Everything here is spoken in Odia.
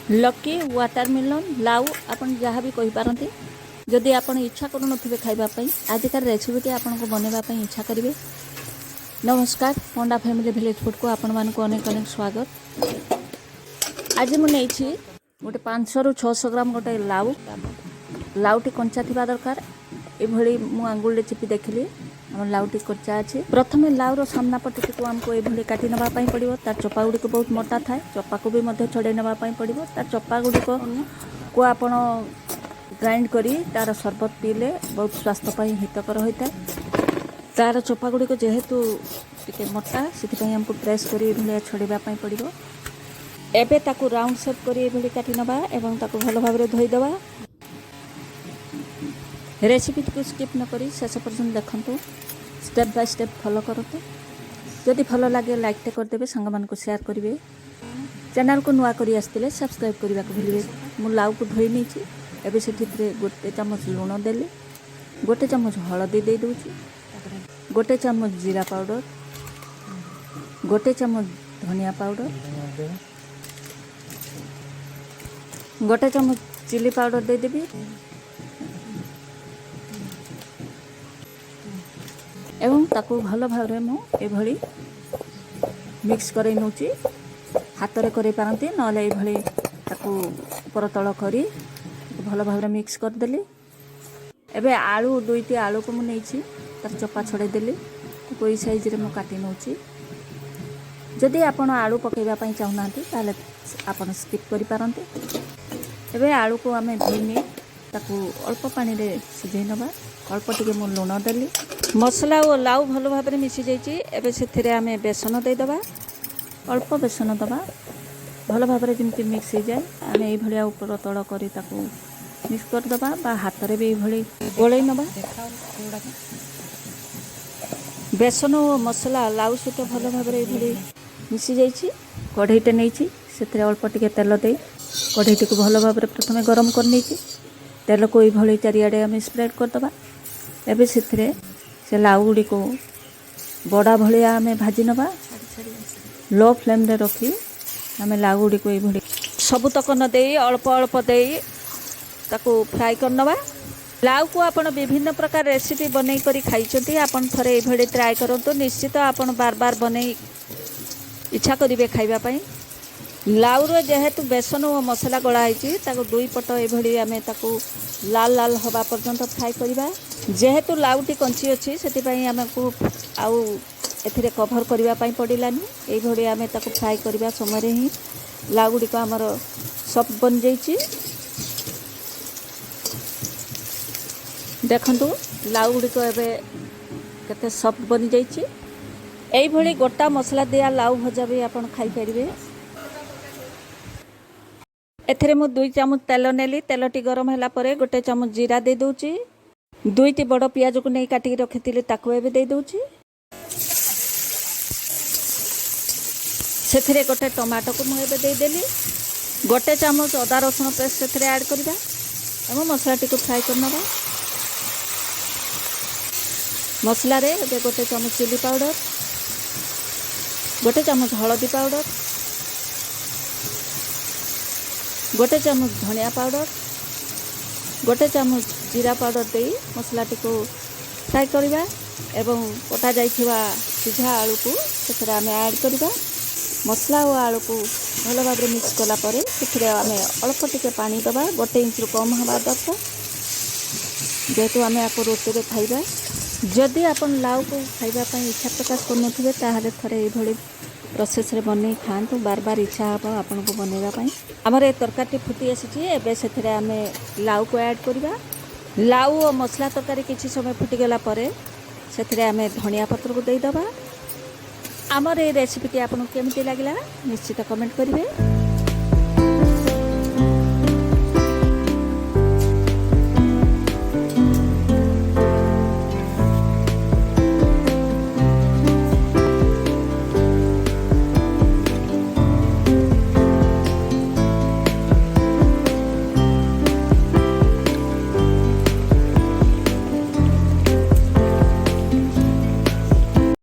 ଲକି, ୱାଟରମେଲନ୍, ଲାଉ, ଆପଣ ଯାହା ବି କହିପାରନ୍ତି। ଯଦି ଆପଣ ଇଚ୍ଛା କରୁନଥିବେ ଖାଇବା ପାଇଁ, ଆଜିକାର ରେସିପିଟି ଆପଣଙ୍କୁ ବନେଇବା ପାଇଁ ଇଚ୍ଛା କରିବେ। ନମସ୍କାର, ପଣ୍ଡା ଫ୍ୟାମିଲି ଭିଲେଜ ଫୁଡ଼କୁ ଆପଣମାନଙ୍କୁ ଅନେକ ଅନେକ ସ୍ୱାଗତ। ଆଜି ମୁଁ ନେଇଛି ଗୋଟେ 500ରୁ 600 ଗ୍ରାମ ଗୋଟେ ଲାଉ। ଲାଉଟି କଞ୍ଚା ଥିବା ଦରକାର। ଏଭଳି ମୁଁ ଆଙ୍ଗୁଳିରେ ଚିପି ଦେଖିଲି, ଆମ ଲାଉଟି କଞ୍ଚା ଅଛି। ପ୍ରଥମେ ଲାଉର ସାମ୍ନା ପଟଟିକୁ ଆମକୁ ଏଭଳି କାଟି ନେବା ପାଇଁ ପଡ଼ିବ। ତାର ଚୋପା ଗୁଡ଼ିକ ବହୁତ ମୋଟା ଥାଏ। ଚୋପାକୁ ବି ମଧ୍ୟ ଛଡ଼େଇ ନେବା ପାଇଁ ପଡ଼ିବ। ତାର ଚୋପା ଗୁଡ଼ିକକୁ ଆପଣ ଗ୍ରାଇଣ୍ଡ କରି ତାର ସରବତ ପିଇଲେ ବହୁତ ସ୍ୱାସ୍ଥ୍ୟ ପାଇଁ ହିତକର ହୋଇଥାଏ। ତାର ଚୋପା ଗୁଡ଼ିକ ଯେହେତୁ ଟିକେ ମୋଟା, ସେଥିପାଇଁ ଆମକୁ ପ୍ରେସ୍ କରି ଏଭଳିଆ ଛଡ଼େଇବା ପାଇଁ ପଡ଼ିବ। ଏବେ ତାକୁ ରାଉଣ୍ଡ ସେପ୍ କରି ଏଭଳି କାଟି ନେବା ଏବଂ ତାକୁ ଭଲ ଭାବରେ ଧୋଇଦେବା। ରେସିପିଟିକୁ ସ୍କିପ୍ ନ କରି ଶେଷ ପର୍ଯ୍ୟନ୍ତ ଦେଖନ୍ତୁ। ଷ୍ଟେପ୍ ବାଇ ଷ୍ଟେପ୍ ଫଲୋ କରନ୍ତୁ। ଯଦି ଭଲ ଲାଗେ, ଲାଇକ୍ଟେ କରିଦେବେ, ସାଙ୍ଗମାନଙ୍କୁ ସେୟାର କରିବେ। ଚ୍ୟାନେଲକୁ ନୂଆ କରି ଆସିଥିଲେ ସବସ୍କ୍ରାଇବ୍ କରିବାକୁ ଭୁଲିବେ। ମୁଁ ଲାଉକୁ ଧୋଇ ନେଇଛି। ଏବେ ସେଥିରେ ଗୋଟେ ଚାମଚ ଲୁଣ ଦେଲି, ଗୋଟେ ଚାମଚ ହଳଦୀ ଦେଇ ଦେଉଛି, ଗୋଟେ ଚାମଚ ଜିରା ପାଉଡ଼ର, ଗୋଟେ ଚାମଚ ଧନିଆ ପାଉଡ଼ର, ଗୋଟେ ଚାମଚ ଚିଲି ପାଉଡ଼ର ଦେଇଦେବି ଏବଂ ତାକୁ ଭଲ ଭାବରେ ମୁଁ ଏଭଳି ମିକ୍ସ କରାଇ ନେଉଛି। ହାତରେ କରାଇ ପାରନ୍ତି, ନହେଲେ ଏଇଭଳି ତାକୁ ଉପର ତଳ କରି ଭଲ ଭାବରେ ମିକ୍ସ କରିଦେଲି। ଏବେ ଆଳୁ, ଦୁଇଟି ଆଳୁକୁ ମୁଁ ନେଇଛି, ତାର ଚୋପା ଛଡ଼େଇ ଦେଲି। ତାକୁ ଏଇ ସାଇଜ୍ରେ ମୁଁ କାଟି ନେଉଛି। ଯଦି ଆପଣ ଆଳୁ ପକାଇବା ପାଇଁ ଚାହୁଁନାହାନ୍ତି, ତାହେଲେ ଆପଣ ସ୍କିପ୍ କରିପାରନ୍ତି। ଏବେ ଆଳୁକୁ ଆମେ ଧୋଇ ନେଇ ତାକୁ ଅଳ୍ପ ପାଣିରେ ସିଝେଇ ନେବା। ଅଳ୍ପ ଟିକେ ମୁଁ ଲୁଣ ଦେଲି। ମସଲା ଓ ଲାଉ ଭଲ ଭାବରେ ମିଶିଯାଇଛି। ଏବେ ସେଥିରେ ଆମେ ବେସନ ଦେଇଦେବା। ଅଳ୍ପ ବେସନ ଦେବା, ଭଲ ଭାବରେ ଯେମିତି ମିକ୍ସ ହେଇଯାଏ। ଆମେ ଏଇଭଳିଆ ଉପର ତଳ କରି ତାକୁ ମିକ୍ସ କରିଦେବା ବା ହାତରେ ବି ଏଇଭଳି ଗୋଳେଇ ନେବା। ବେସନ ଓ ମସଲା ଲାଉ ସହିତ ଭଲ ଭାବରେ ଏଇଭଳି ମିଶିଯାଇଛି। କଢ଼େଇଟେ ନେଇଛି। ସେଥିରେ ଅଳ୍ପ ଟିକେ ତେଲ ଦେଇ କଢ଼େଇଟିକୁ ଭଲ ଭାବରେ ପ୍ରଥମେ ଗରମ କରିନେଇଛି। ତେଲକୁ ଏଇଭଳି ଚାରିଆଡ଼େ ଆମେ ସ୍ପ୍ରେଡ଼ କରିଦେବା। ଏବେ ସେଥିରେ ସେ ଲାଉ ଗୁଡ଼ିକୁ ବଡ଼ା ଭଳିଆ ଆମେ ଭାଜି ନେବା। ଲୋ ଫ୍ଲେମ୍ରେ ରଖି ଆମେ ଲାଉ ଗୁଡ଼ିକୁ ଏଇଭଳି ସବୁତକ ନ ଦେଇ ଅଳ୍ପ ଅଳ୍ପ ଦେଇ ତାକୁ ଫ୍ରାଏ କରିନେବା। ଲାଉକୁ ଆପଣ ବିଭିନ୍ନ ପ୍ରକାର ରେସିପି ବନେଇ କରି ଖାଇଛନ୍ତି। ଆପଣ ଥରେ ଏଇଭଳି ଟ୍ରାଏ କରନ୍ତୁ। ନିଶ୍ଚିତ ଆପଣ ବାର ବାର ବନେଇ ଇଚ୍ଛା କରିବେ ଖାଇବା ପାଇଁ। ଲାଉର ଯେହେତୁ ବେସନ ଓ ମସଲା ଗୋଳା ହେଇଛି, ତାକୁ ଦୁଇ ପଟ ଏଇଭଳି ଆମେ ତାକୁ ଲାଲ ଲାଲ ହେବା ପର୍ଯ୍ୟନ୍ତ ଫ୍ରାଏ କରିବା। ଯେହେତୁ ଲାଉଟି କଞ୍ଚି ଅଛି, ସେଥିପାଇଁ ଆମକୁ ଆଉ ଏଥିରେ କଭର୍ କରିବା ପାଇଁ ପଡ଼ିଲାନି। ଏଇଭଳି ଆମେ ତାକୁ ଫ୍ରାଏ କରିବା ସମୟରେ ହିଁ ଲାଉ ଗୁଡ଼ିକ ଆମର ସଫ୍ଟ ବନିଯାଇଛି। ଦେଖନ୍ତୁ, ଲାଉ ଗୁଡ଼ିକ ଏବେ କେତେ ସଫ୍ଟ ବନିଯାଇଛି। ଏଇଭଳି ଗୋଟା ମସଲା ଦିଆ ଲାଉ ଭଜା ବି ଆପଣ ଖାଇପାରିବେ। ଏଥିରେ ମୁଁ 2 ଚାମଚ ତେଲ ନେଲି। ତେଲଟି ଗରମ ହେଲା ପରେ ଗୋଟେ ଚାମଚ ଜିରା ଦେଇ ଦେଉଛି। ଦୁଇଟି ବଡ଼ ପିଆଜକୁ ନେଇ କାଟିକି ରଖିଥିଲି, ତାକୁ ଏବେ ଦେଇ ଦେଉଛି। ସେଥିରେ ଗୋଟେ ଟମାଟୋକୁ ମୁଁ ଏବେ ଦେଇଦେଲି। ଗୋଟେ ଚାମଚ ଅଦା ରସୁଣ ପେଷ୍ଟ ସେଥିରେ ଆଡ଼୍ କରିବା ଏବଂ ମସଲାଟିକୁ ଫ୍ରାଏ କରିନେବା। ମସଲାରେ ଏବେ ଗୋଟେ ଚାମଚ ଚିଲି ପାଉଡ଼ର, ଗୋଟେ ଚାମଚ ହଳଦୀ ପାଉଡ଼ର, ଗୋଟେ ଚାମଚ ଧନିଆ ପାଉଡ଼ର, ଗୋଟେ ଚାମଚ ଜିରା ପାଉଡ଼ର ଦେଇ ମସଲାଟିକୁ ଫ୍ରାଏ କରିବା ଏବଂ କଟା ଯାଇଥିବା ସିଝା ଆଳୁକୁ ସେଥିରେ ଆମେ ଆଡ଼୍ କରିବା। ମସଲା ଓ ଆଳୁକୁ ଭଲ ଭାବରେ ମିକ୍ସ କଲା ପରେ ସେଥିରେ ଆମେ ଅଳ୍ପ ଟିକେ ପାଣି ଦେବା। ଗୋଟେ ଇଞ୍ଚରୁ କମ୍ ହେବା ଦରକାର, ଯେହେତୁ ଆମେ ଆକୁ ରୁଟିରେ ଖାଇବା। ଯଦି ଆପଣ ଲାଉକୁ ଖାଇବା ପାଇଁ ଇଚ୍ଛା ପ୍ରକାଶ କରୁନଥିବେ, ତାହେଲେ ଥରେ ଏଇଭଳି ପ୍ରୋସେସ୍ରେ ବନେଇ ଖାଆନ୍ତୁ। ବାର ବାର ଇଚ୍ଛା ହେବ ଆପଣଙ୍କୁ ବନେଇବା ପାଇଁ। ଆମର ଏ ତରକାରୀଟି ଫୁଟି ଆସିଛି। ଏବେ ସେଥିରେ ଆମେ ଲାଉକୁ ଆଡ଼୍ କରିବା। ଲାଉ ଓ ମସଲା ତରକାରୀ କିଛି ସମୟ ଫୁଟିଗଲା ପରେ ସେଥିରେ ଆମେ ଧନିଆ ପତ୍ରକୁ ଦେଇଦେବା। ଆମର ଏ ରେସିପିଟି ଆପଣଙ୍କୁ କେମିତି ଲାଗିଲା, ନିଶ୍ଚିତ କମେଣ୍ଟ କରିବେ।